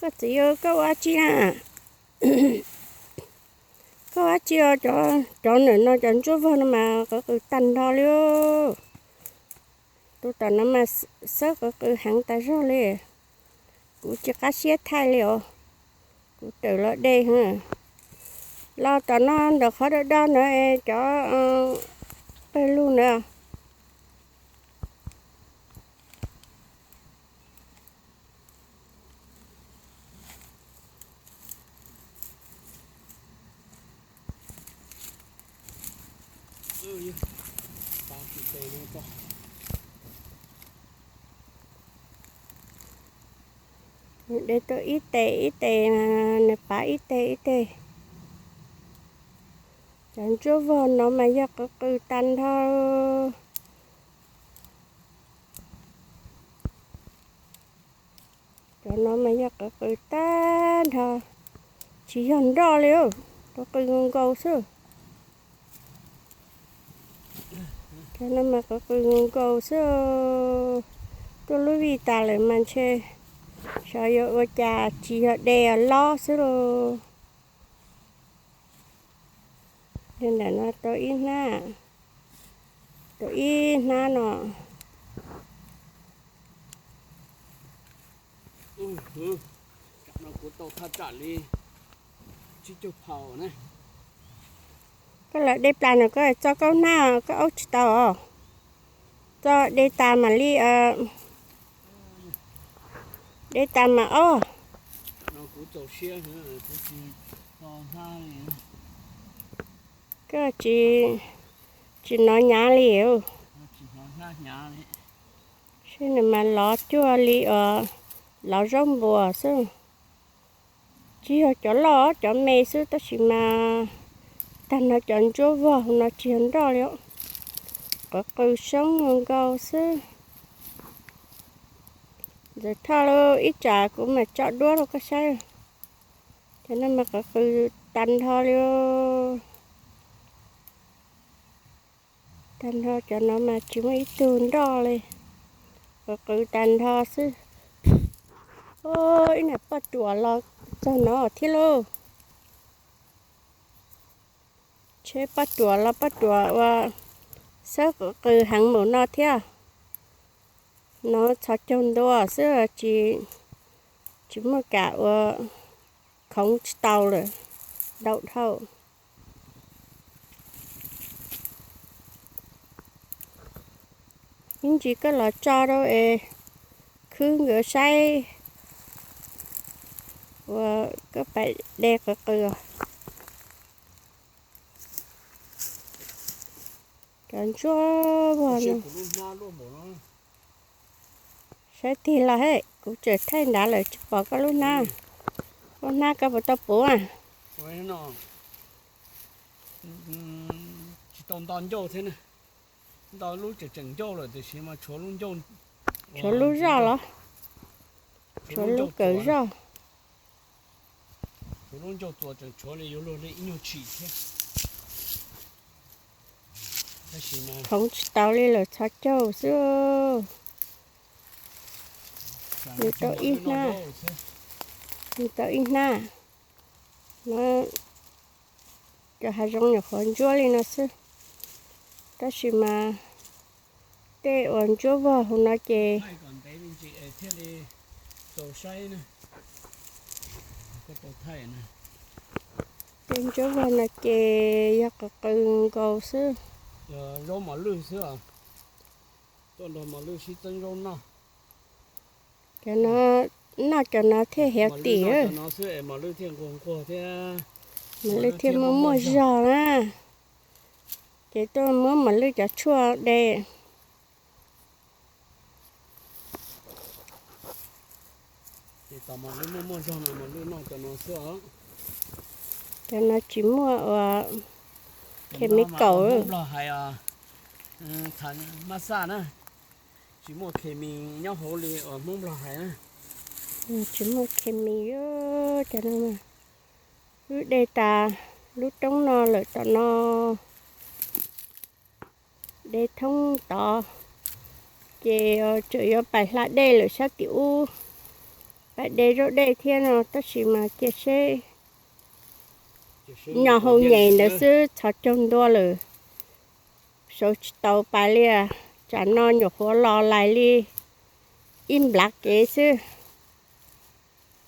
Koj txiv, koj ua dab tsi na? Koj ua dab tsi os? Cov ntawm no cov ntsuab vog no mas qw qw tag nrho li. Tus tom no mas xab qw qw heev tas zog li. Kuv tsis qab siab thaij li os. Kuv tawm los de. Los tom no ntawm qhov do do ntawd cov pawg lug ntawd. De tau ib tes ib tes, nws pav ib tes ib tes. Cov ntsuab vog no mas yog qw qw tag nrho. Cov no mas yog qw qw tag nrho, tsis yog nroj li, qw qw nkaus xwb. Cov no mas qw qw nkaus xwb. Tuaj lub vij tas lawm mas ntshe xyov yuav ua cas, tsis yog de, lob xwb lauj. Li ntawm no tau ib hnab, tau ib hnab no. Kuv tau thaj tsam li tsib caug phaus na. Koj lawv de plas no koj txo koj hnab, koj aub tsis tau os. Txo de tas mam li, de tas mam aub. Koj tsis, tsis hnov hnyav li. Seb nws mas lov cuag li os, lov zaub npuas xwb. Tsis yog cov loj, cov me xwb, tab sis mas tag nrho cov ntsuab vog no tsis yog nroj li. Qw qw soob nkaus xwb. Ntxawm Thoj lauj, ib tsam kuv mam tso duab rau koj saib. Cov no mas qw qw tag nrho li. Tag nrho cov no mas tsis muaj ib tug nroj li, qw qw tag nrho xwb. Ib niam poj ruam los txog no thiab lauj. Tsheb poj ruam los poj ruam ua xab qw qw heev npaum no thiab. No txhos caug ntua xwb, tsis muaj kam ua, khoov tsis tau lawm, dau dhau. Ib ntsis koj los tso rau es khwb nkawd saib uas koj pais de qw qw. Cov ntsuab vog no. Saib tig los he, kuv tseem thaij nrad lawm tsis pom koj lub hnab. Koj hnab koj puas tau puv? Tsis tau nto ncauj thiab, nto lub tseem tseem ncauj lawm tiam sis mas tshuav lub ncauj, tshuav lub zoj los? Tshuav lub kawm zoj. Tshuav lub ncauj txuas tseem tshuav li yuav luag li ib nyuag tshim thiab. Khoov tsis tau li lawm, txhos caug xwb. Nws tau ib hnab, nws tau ib hnab. No cov hav zoov nyuam qhuav ntsuab li no xwb, tab sis mas tej uas ntsuab vog hauv no ces, tej ntsuab vog no ces yog qw qw nkaus xwb. Zaub mos lwj xwb, tuaj nrog mos lwj sib txeeb zaub noj. Cov no, noj cov no thiaj healthy, mos lwj thiaj nquag nquag thiab, mos lwj thiaj muaj muaj zog na. Ces tuaj muab mos lwj cov tshuaj de. Ces tos mos lwj muaj muaj zog no mos lwj noj cov no xwb os. Cov no tsis muaj ua chemical. Hmoob Nplog hais mab xaj na, tsis muaj khes mis nyob hauv li uas Hmoob Nplog hais na. Tsis muaj khes mis, cov no wb de tas lub roob no lawm tom no, de thoob tod, ces tseem yuav pais hla dej lawm sab tim ub, De zaub dej thiab no tab sis mas cia seb, nyo hau nyem ntawd xwb txhos caug ntua lawm, sawv tsis tau pais li. Tsam no nyuam qhuav los lais li ib nplav kev xwb,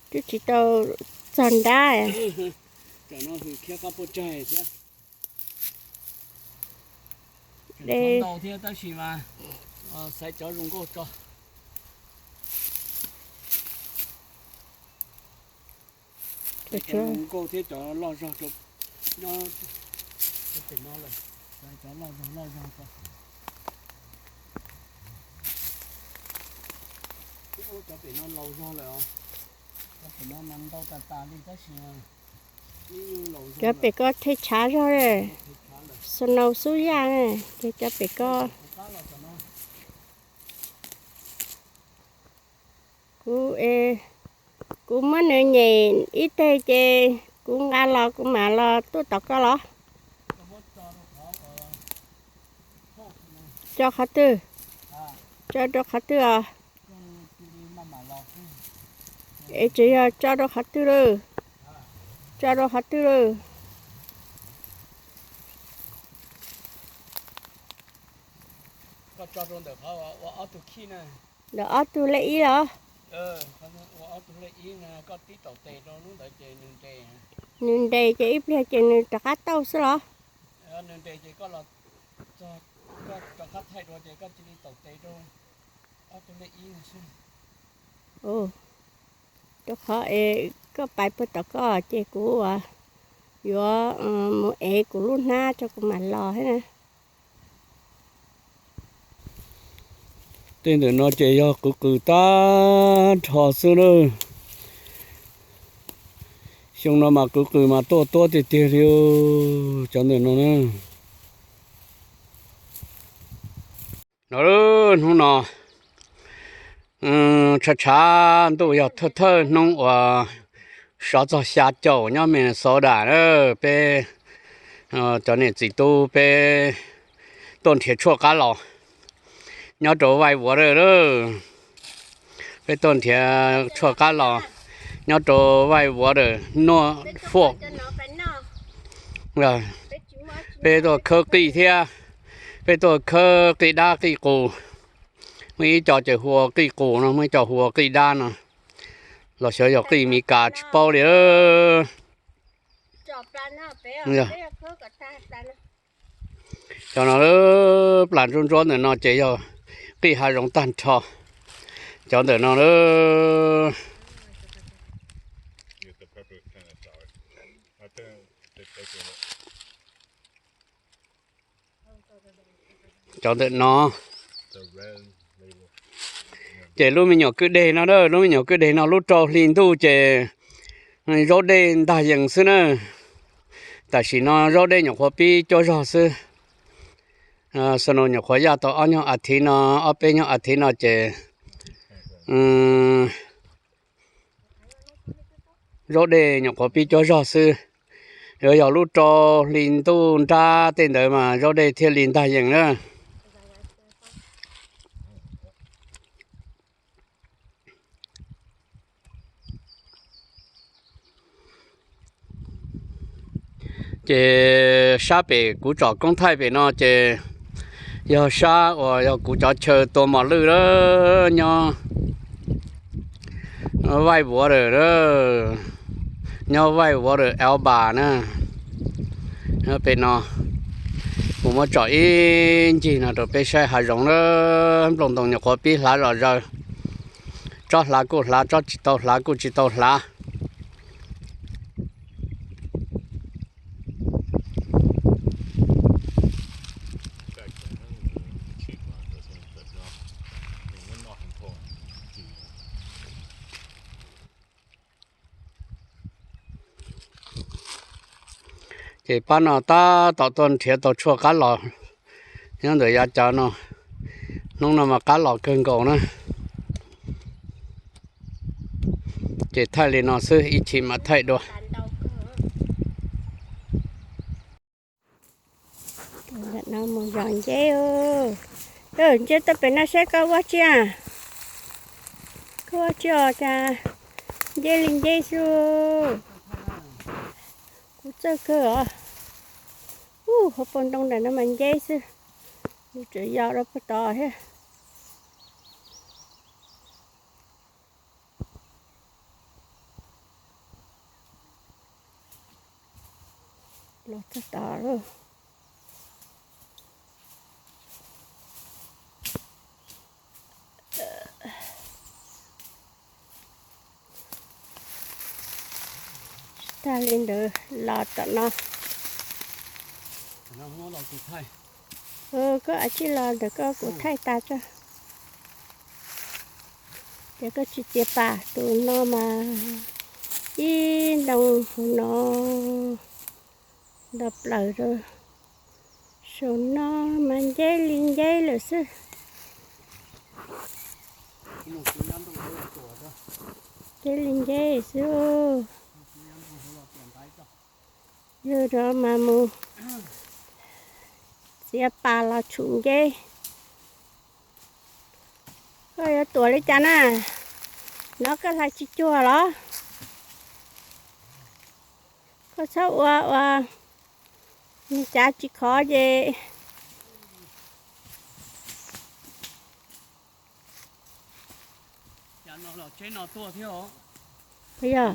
twb tsis tau txog nrab. Ntau thiab tab sis mas xaiv cov zoo nkauj tso. Cov zoo nkauj thiab cov loj zog rau nyob, cov loj zog loj zog tso. Cov pem no laus zog lawm os. Cov pem no mas ntau tas tas li tab sis cov pem ko thej tshav zog, snow xub yaj, ces cov pem ko. Kuv, kuv muab nws nyem ib teg ces kuv nqa los kuv mam los tuaj tom koj los. Tso qhov twg? Tso rau qhov twg os? Es tseem yog tso rau qhov twg lawm? Tso rau qhov twg lawm? Ntawm ob tug lej ib los? Nws nres ces ib pliag ces nws rov qab tauj xwb los? Rau qhov es koj pais puag tom koj ces kuv yuav mus ev kuv lub hnab tso kuv mam los thiab na. Tej ntawm no ces yog kwv qws tag nrho xwb na. Xyoo no mas kwv qws mas tuaj tuab tiag tiag li, cov ntawm no na. Hnub no tshav tshav ntuj yog thawj thawj hnub uas sov txog xya caum nyob Minnesota na, peb cov niam txiv tub peb tuaj nrhiav tshuaj qab los nyob rau Whitewater lawm. Peb tuaj nrhiav tshuaj qab los nyob rau Whitewater, North Fork. Peb tuaj khawb qij thiab, peb tuaj khawb qij dab qij qus. Muaj ib co ces hu ua qij qus no, muaj ib co hu ua qij dab no, los xyov yog qij Meskas tsis paub li. Cov no, plas ntsuab ntsuab ntawm no ces yog qij hav zoov tag nrho. Cov ntawm no, cov ntawm no, ces lub me nyuam kwj deg no, lub me nyuam kwj deg no lub rau hli ntuj ces zaub dej ntag yees xwb na. Tam sim no zaub dej nyuam qhuav pib cuab zog xwb. Snow nyuam qhuav yaj tau ob nyuag as thiv no, ob peb nyuag as thiv no ces zaub dej nyuam qhuav pib cuab zog xwb. Yuav yog lub rau hli ntuj nrab tej ntawd mas zaub dej thiaj li ntag yees na. Ces sab pem kuv tsom koob thaij pem no ces yog sab uas yog kuv cov chaw tua mos lwj lawm, nyob Whitewater, nyob Whitewater, Alba na. Pem no kuv muab tsom ib ncig no rau peb saib hav zoov na. Nplooj ntoo nyuam qhuav pib hlav zom zaws, tsob hlav kuj hlav, tsob tsis tau hlav kuj tsis tau hlav. Ces pab no tab tom tuaj nrhiav tau tshuaj qab los nyob ntawm yav cav no. Hnub no mas qab los kawg nkaus na. Ces thaij li no xwb, ib chim mam thaij dua. Mus zom nceb, nceb tuaj pem no seb koj ua tsi, koj ua tsi os cas Nceb li nceb xwb. Kuv txawj kawg os. Ub, hauv paus ntoo ntawm no mas nceb xwb. Nws tseem yos rau puag tod thiab. Los txog tod lawm. Tag li ntawd los tom no. Koj a tsij los ntawm koj kuv thaij tas tso. Ces koj tsis txiav pas, tus no mas ib ntoo hauv no ntog plaws rau. Saum no mas nceb li nceb lawm xwb. Nceb li nceb xwb. Yog rov mas mus txiav pas los tshum nceb. Koj yuav tuam li cas na? Nov koj hlais tsis cuag los? Koj txhob ua ua nws cav tsis khov ces. Yog.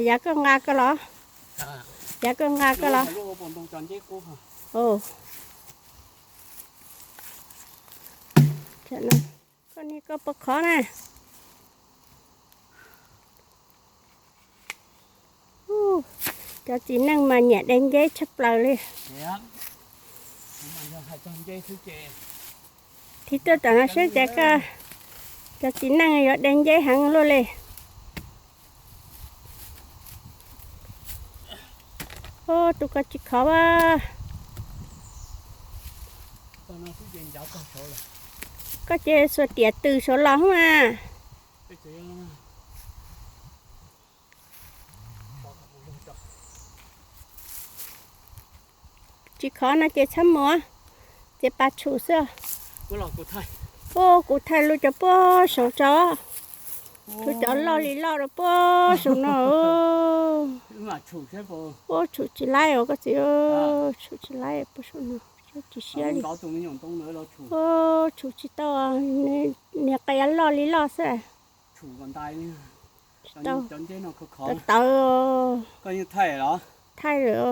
Yav koj nqa koj los? Yav koj nqa koj los? Koj niag koj puas khov na? Cov txiv neej mas nyiam de nceb tshaj plaws li. Thib tuaj tom no seb cas koj, cov txiv neej yuav de nceb heev luaj li. Ub, tus ko tsis khov a. Koj ces xuas riam tws saud los hub a. Tsis khov no ces txhob mus, ces pas tshum xwb. Ub, kuv thaij lub cov puag saud tso. Lub cov loj li loj rau puag saud no. Ub, tshum tsis laib os koj txiv, tshum tsis laib puag saud no, tsis siab li. Ub, tshum tsis tau, niag qia loj li loj xwb. Tawv, tawv. Thaij lawm.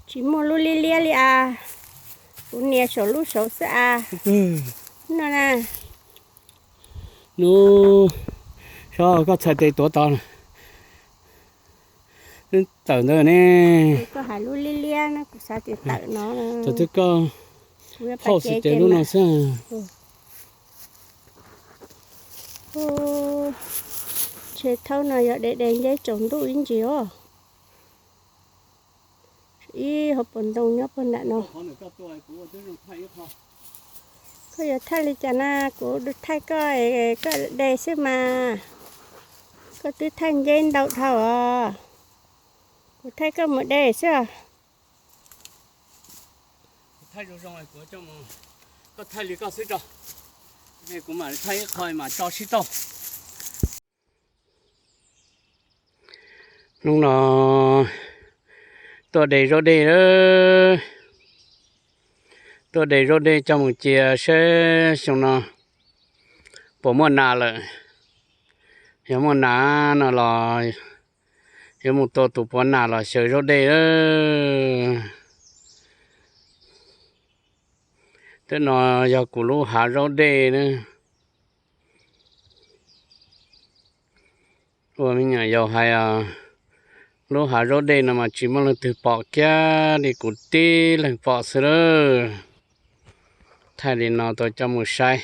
Tsis muaj lub liab liab li as. Kuv nias saum lub saud xwb as. No na. Nub, saib koj txhais tes tuav tod. Tawm ntawd ne. Koj hais lub liab liab na, kuv xav tias tawm no. Thaum twg koj phauj xwm ces lub no xwb. Tshe thaub no yog de de nceb tsaus ntuj ib ntsis os. Ib hauv paus ntoo nyob puag nram no. Koj yuav thaij li cas na, kuv thaij koj, koj de xwb mas. Koj twb thaij nceb ntau dhau os. Kuv thaij koj mus de xwb. Koj thaij li koj xwb tso, kuv mam thaij ib qho mam tso sib tau. Hnub no tuaj de zaub dej, tuaj de zaub dej coj mus cia seb xyoo no puas muaj nas lawm. Yog muaj nas no los yuav mus tua tus puav nas los xyaw zaub dej. Tej no yog kuv lub hav zaub dej na. Ua me nyuam yaus hais, lub hav zaub dej no mas tsis muaj leej twg pom kiag li, kuv tib leeg pom xwb lawm. Thaij li no tau coj mus saib.